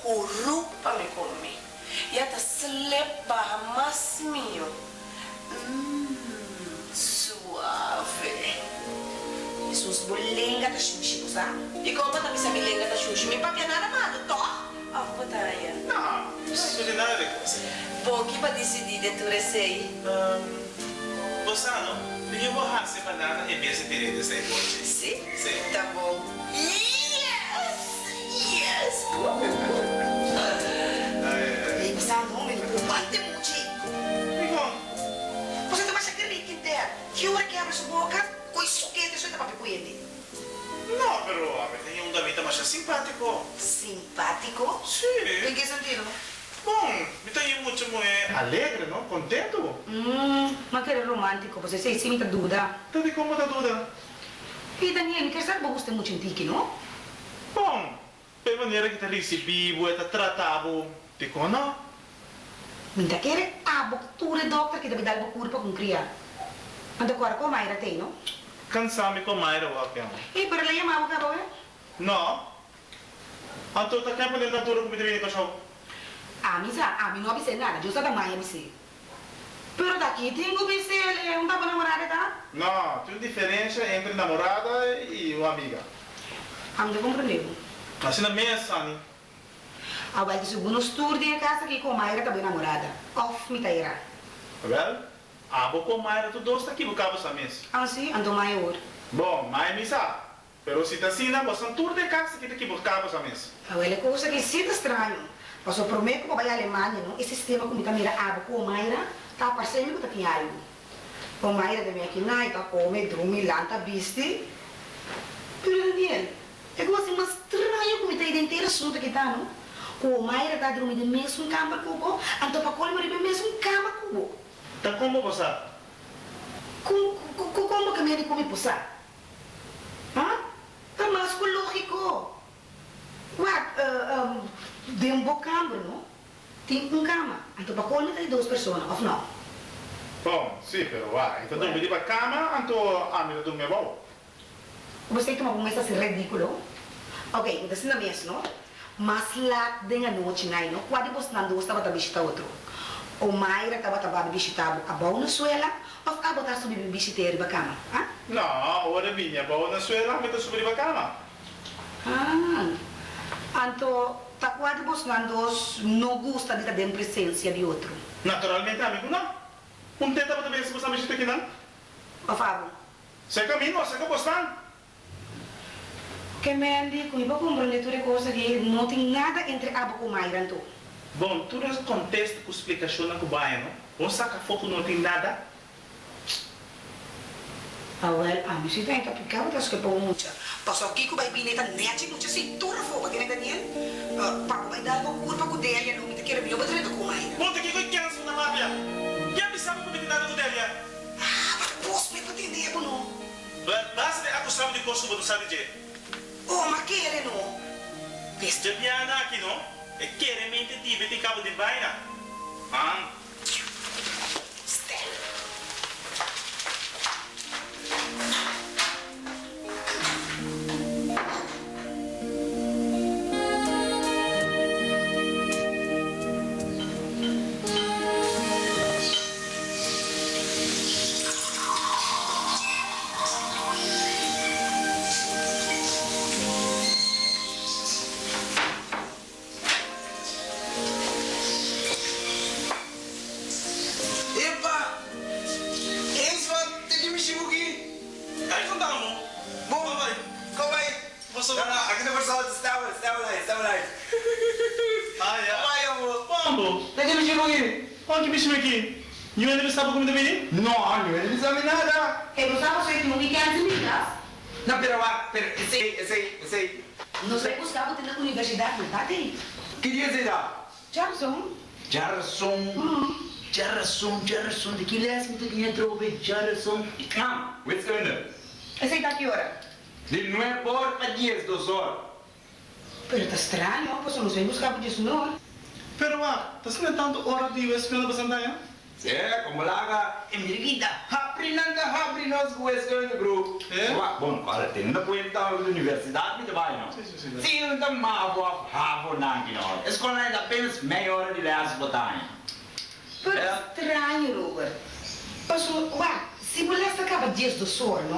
Huru pa mi come. Ya ta slip baha mas mio. Umm suave. Hesus bo lenga ta shushi bo sa. Dikon bo ta bisa mi lenga ta shushi? Mi papia nada malo toch? Of bo ta haña? No, no tin nada di kos. Bon ki bo disidí den tur esei? Umm bo sa no? Mihó bo hasi banana en bes di tir'é den esei bochi. Sí? Sí. Ta bon. Yes! Yes! Ey bo sa no? Mi no por wanta e muchi. Dikon? Pasobra ta masha kriki der. Ki ora ke abri su boka, koe sukete su e ta papia ku hende. No, pero ami ta un damita masha simpátiko. Simpátiko? Sí. Den ke sentido? Bon, mi ta un mucha muhé alegre, no? Kontentu. Mm, m'a kere romántiko, pasobra esei sí mi ta duda. Ta dikon bo ta duda? Ey, Daniel, mi ker sa ku bo gusta e mucha intiki, no? Bon, p'e manera ki ta risibí bo, e ta trata bo, dikon no? Mi ta kere abo ku tur e dòkter ki ta bai dal bo kurpa ku un kriá. Anto kòrda ku Omaira t'ei, no? Kansá mi ku Omaira wak ya. Ey, pero el a yama bo kaba, wè? No. Anto ta ken pone na duro ku mi ta bini Kòrsou? Ami sa, ami no a bis'é nada, Dios a ta mai a bis'é. Pero ta ki tin ku bis'é el un ta bo namorada ta? No, tin un diferensha entre namorada i un amiga. Ami ta komprendé bo. Asina mes, Sani. Awel ta segun nos tur den e kas aki ku Omaira ta bo enamorada, òf mi ta erá? Awel, abo ku Omaira tur dos ta kibuká bo sa mes. Ah si? Anto mai awor? Bon, mai mi sa. Pero si ta asina, bosan tur den e kas aki ta kibuká bo sa mes. Awel, e kos aki si ta straño. Pasobra promé ku bo bai Alemania no, e sistema ku mi ta mira abo ku Omaira ta parsé mi ku ta tin algu. Omaira ta bin aki na, e ta kome, drumi, lanta, bisti. Pero Daniel, E kos mas straño ku mi ta henter asuntu aki ta no, ku Omaira ta drumi den mesun kamber ku bo, anto pa kolmo riba e mesun kama ku bo. Ta kon bo por sa? Kon, kon bo ke mende ku mi por sa? Ha? Ta mas ku lógiko. Wak, den bo kamber no, tin un kama, anto pa kolmo ta di dos persona, òf no? Bon, si, pero wak, e ta drumi riba kama, anto ami ta drumi abou. Bo esei tuma bo mes hasi redíkulo? Ok, mi ta sinta mes, no? Mas lat den anochi nai, no? Kua di bosnan dos tabata bishita otro? Omaira tabata babi bishita bo abou na suela òf abo ta subi bin bishit'é riba kama? Ah? No, ora e bini abou na suela, mi ta subi riba kama. Ah, anto ta kua di bosnan dos no gusta di ta den presensia di otro? Naturalmente ami ku no. Un te tabata bini si bosnan bishita kinan? Òf abo? Seka mi no, seka bosnan. Ke Mandy, ku mi por komprondé tur e kos aki, no tin nada entre abo ku Mayra anto. Bon, tur e kontesta ku splikashonnan ku bo haña no, bo saka afó ku no tin nada. Awèl, ami si ta henta piká bo ta skepa bo mucha. Pasobra kiko bai bini ta nèchi mucha si tur afó, bo tene Daniel? Pa bo bai dal bo kurpa ku Delia no, mi ta kere mihó bo drenta ku Mayra. Bon, ta kiko e kèns ku ta papia? Ke a bisa bo ku mi tin nada ku Delia? Ah, but bos me por tende bo no. But basta di acusa mi di cos cu bo no sa di dje. Oh, ma kere no. Dje biana aki no, e kere mente di be tin cabo den baina. Han. Stel. Epa! Eens wat te ki mishi buki? Kai konta amo. Bon, Kon bai? kon bai? Boso. No, no, aki ta por sol, stable, stable life, stable life. Ah, ya. Kon bai amo? Bon ambo. Te ki mishi buki? Kon ki mishi meki? Ñu hende bisa bo ku mi ta bini? No, ñu hende bisa mi nada. E bo sa bo soy tin un weekend sin mi kas? No, pero wak, pero esei, esei, esei. Nos bai buska bo te na universidat no ta tei. Ki dia esei ta? Djarason. Djarason, djarason, djarason, di ki les mi ta guiña atrobe djarason? Ah, wiskunde. Esei ta ki ora? Di nueb or pa diesdos or. Pero ta straño, pasobra nos bai buska bo djesnor. Pero wak, ta asina tantu ora di wiskunde pa Santana? Sí, como laga, e miriguita, habri nan ta habri nos ku wiskundegroep. Eh? Bon, ahora teniendo en cuenta la universidad mi ta bai, no? Sí, sí, sí. Sí, no ta mavo of havo nan ki no. Escola é apenas meia hora di les bo ta. Pero Eh? straño, Robert. Paso, wak, si bo les ta caba 12 or, no?